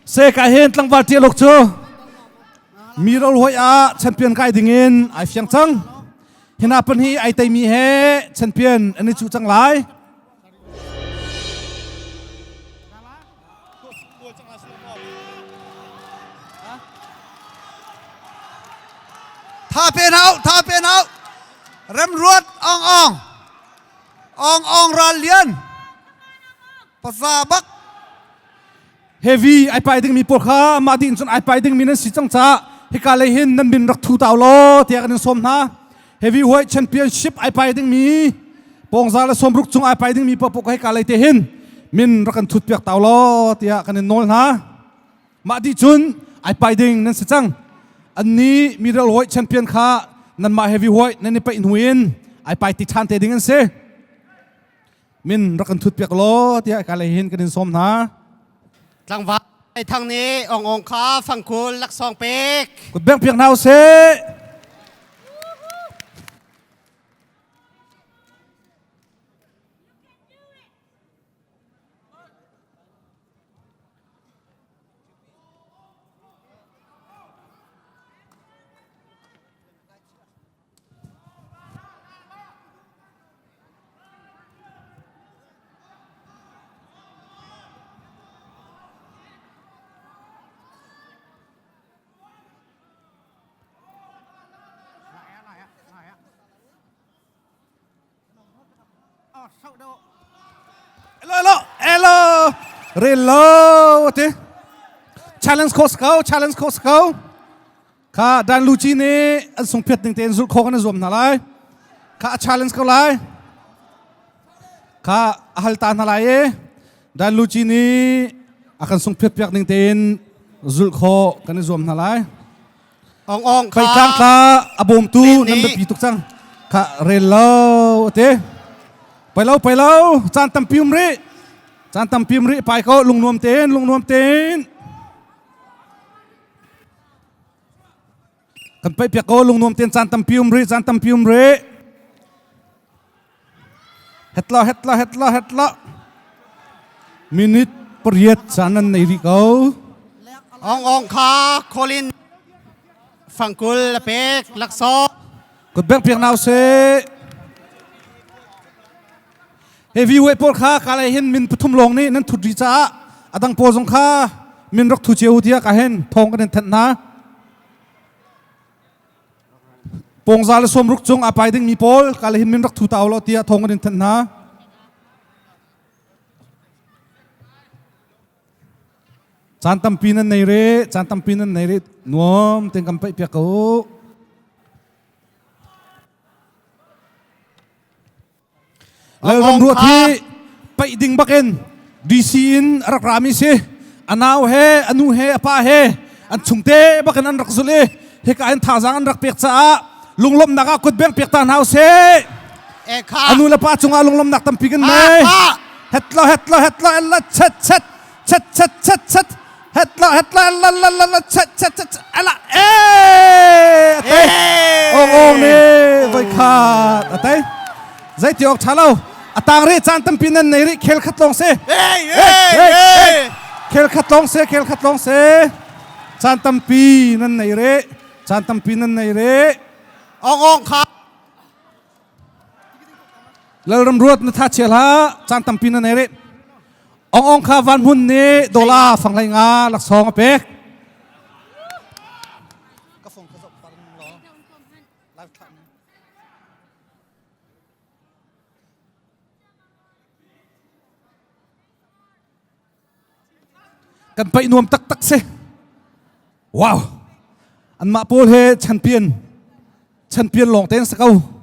Se ka hin tlangval tialuk cu mi rol hoi ah champion kai ding in ai fiang cang. Hina pan hi ai teimi he champion an i cu cang lai. Tha pen hau, tha pen hau. Remruat ong ong. Ong ong ral lian. Paza bak. Heavy ai pai ding mi pawl kha mah din cun ai pai ding mi nan si cang ca hika lei hin nan min rak thu tau law tiah kan in sawm hna. Heavyweight Championship ai pai ding mi pawngza le sawmruk cung ai pai ding mi paohpaoh hika lei te hin min rak kan thut piak tau law tiah kan in nawl hna. Mah dih cun ai pai ding nan si cang. Anni middleweight champion kha nanmah heavyweight nan i paih hnu in ai pai ti ṭhan te ding an si. Min rak kan thut piak law tiah ka lei hin kan in sawm hna. Tlangval thang nih ong ong kha fangkul laksawng pek. Kut beng piak hna usih. Hello, hello, hello. Relo te. Challenge course ko, challenge course ko. Kha Dan Luci nih an sungphiat ning tein zulh khawh kan i zuam hna lai. Kha a challenge ko lai. Kha a hal ta hna lai i Dan Luci nih a kan sungphiat piak ning tein zulh khawh kan i zuam hna lai. Ong ong kha Peitlang tla a bawmtu nan biapi tuk cang. Kha rel lo ate. Pai lo pai lo caan tampi um rih. Caan tampi um rih pai ko lungnuam tein lungnuam tein. Kan paih piak ko lungnuam tein caan tampi um rih caan tampi um rih. Hetla hetla hetla hetla. Minute pariat caan nan nei rih ko. Ong ong kha Colin fangkul a pek laksawng. Kut beng piak nau se. Heavyweight pawl kha kalay hin min pathum lawng nih nan thut rih caah adang pawl zong kha min rak thu cio tiah ka hen thawng kan in thanh hna. Pawngza le sawmruk cung a pai dingmi pawl kalay hin min rak thu ta law tiah thawng kan in thanh hna. Caan tampi nan nei re, caan tampi nan nei re, nuam ten kan paih piak ko. Lalram ruat hi paih ding bakin DC in a rak rami si. A nau he, a nu he, a pa he an chungte bakin an rak zul i hika in thazaang an rak pek caah lunglawmhnak ah kutbeng pek ta hna usih. A nu le pa cungah lunglawmhnak tampi kan nei. Hetlo hetlo hetlo ella chet chet chet chet chet chet hetlo hetlo ella la la la chet chet chet ella eh ate ong ong ni voi khat ate zei ti ok tha lo atang ri caan tampi nan nei ri khel khat long se khel khat long se khel khat long se caan tampi nan nei ri caan tampi nan nei ri ong ong kha Lalram ruat na tha chia hlah caan tampi na nei rih. Ong ong kha van hmun nih dola fanglei nga laksawng a pek. Ka phone ka zoh parang law. Live thlah ni. Kan paih nuam taktak si. Wow. Anmah pawl he champion champion lawng te an si ko.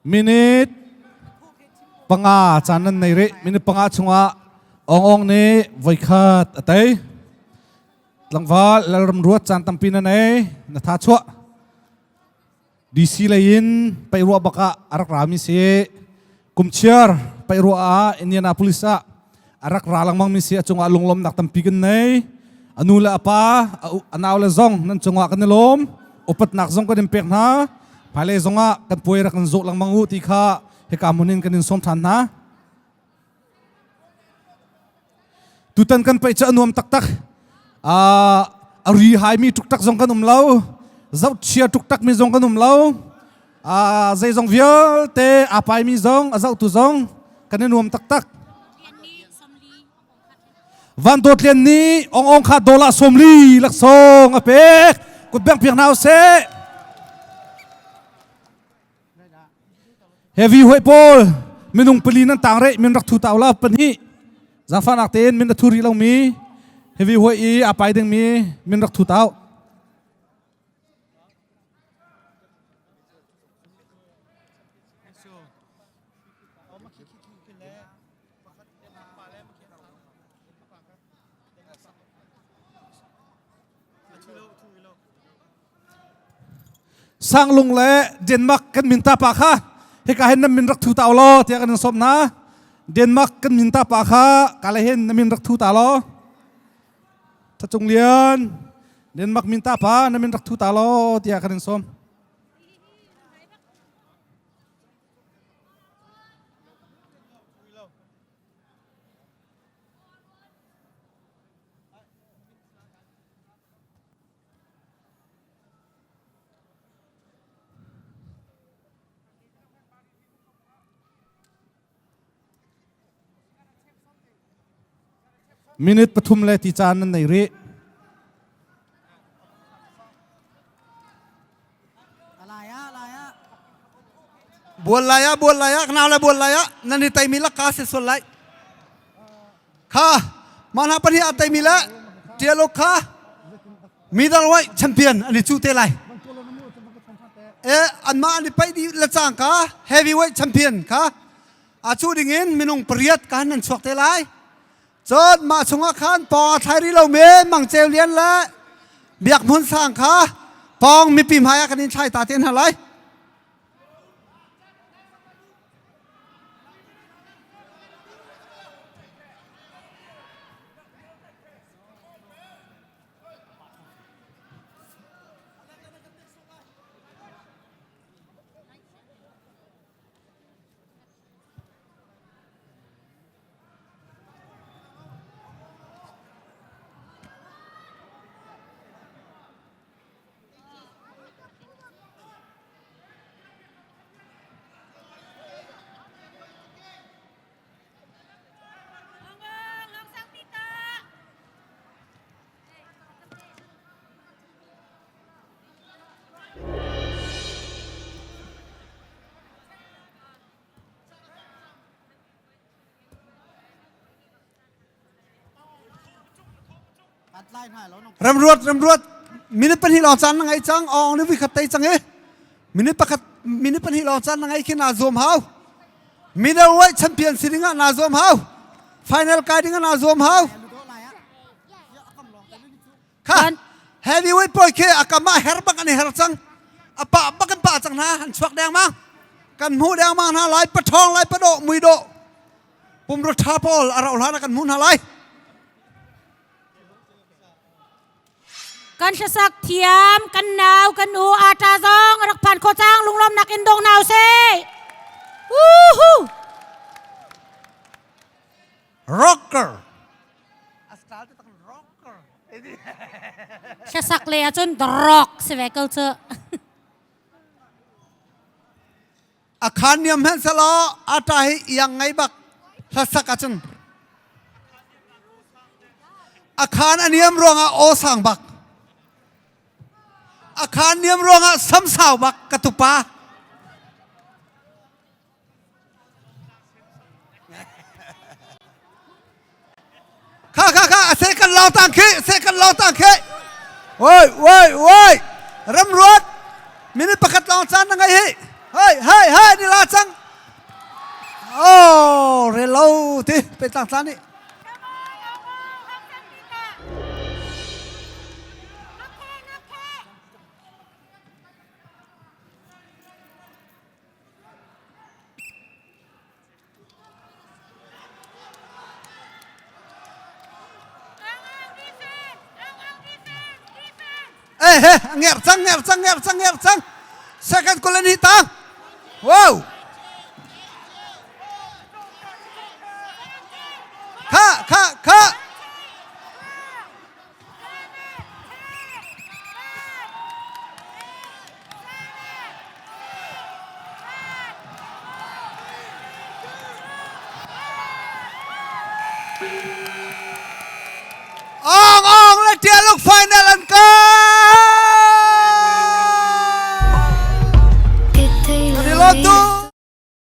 Minute panga caan nan nei rih. Minute panga chungah Ong Ong nih voikhat a tei. Tlangval Lalram Ruat caan tampi na nei. Na tha chuah. DC lei in paihruah bak ah a rak rami si. Kumchiar paihruah ah Indianapolis ah a rak ra lengmang mi si. A cungah lunglawmnak tampi kan nei. A nu le a pa, a nau le zong nan cungah kan i lawm. Upatnak zong kan in pek hna. Hmailei zongah kan puai rak kan zawh lengmang u ti kha hika hmun in kan in sawm ṭhan hna. Tutan kan paih cu a nuam taktak. A ri haimi ṭukṭak zong kan um lo. Zohchia ṭukṭak mi zong kan um lo. Zeizong vialte aa paimi zong, a zohtu zong kan i nuam taktak. Van Dawt Lian nih Ong Ong kha dollar 40 laksawng a pek. Kut bengh piak hna usih. Heavy hoi pawl minung pali nan tang reh min rak thu ta ula pahnih zaangfahnak tein min a thu rih lomi heavy hoi i a pai dingmi min rak thu tau. Sanglung le Denmark kan min ta pa kha hika hin nan min rak thu ta law tiah kan in sawm hna. Denmark kan min ta pa kha kale hin na min rak thu ta law. Thacung Lian Denmark min ta pa na min rak thu ta law tiah kan in sawm. Minute pathum le ti caan nan nei rih. Bual lai ah bual lai ah knau le bual lai ah nan i taimi lakka si sual lai. Kha mana pahnih a taimi le tialok kha middleweight champion an i cu te lai. E anmah an i paih dih le cangka heavyweight champion kha a cu ding in minung pariat ka nan chuak te lai. Cun mah chungah khan pawng a thlai rih lomi Mang Ceu Lian le Biak Hmun Sang kha pawng mipi hmai ah kan in thlai ta te hna lai. Ramruat ramruat minute pahnih lawng caan na ngei cang awng ni vikhat tei cang i minute pakhat minute pahnih lawng caan na ngei khi naa zuam hau middleweight champion si ding ah naa zuam hau final kai ding ah naa zuam hau kha heavyweight pawl khi a kam ah her bak an i her cang a pah bak an pah cang hna an chuak dengmang kan hmuh dengmang hna lai pathawng lai padawh muidawh pumrua tha pawl a rauh hlan ah kan hmuh hna lai Kan hlasak thiam, kan nau, kan u ata zong rak phan kho cang lunglawmnak in dong nau se. Woohoo! Rocker. Hlasak le ahcun the rock si ve ko cu. A khan niam hmanh selaw ata hi iang ngei bak hlasak ahcun a khan a niam ruangah aw sang bak a khan niam ruangah samsau bak ka tupa Kha kha kha a second lau tang khi second lau tang khi Oi oi oi ramruat minute pakhat lawng caan na ngei hi hei hei hei ni la cang Oh relo ti pe tlang tlan ni Eh he nger cang nger cang nger cang nger cang second kul an hi tang wow kha kha kha. Ong Ong le Tial Uk.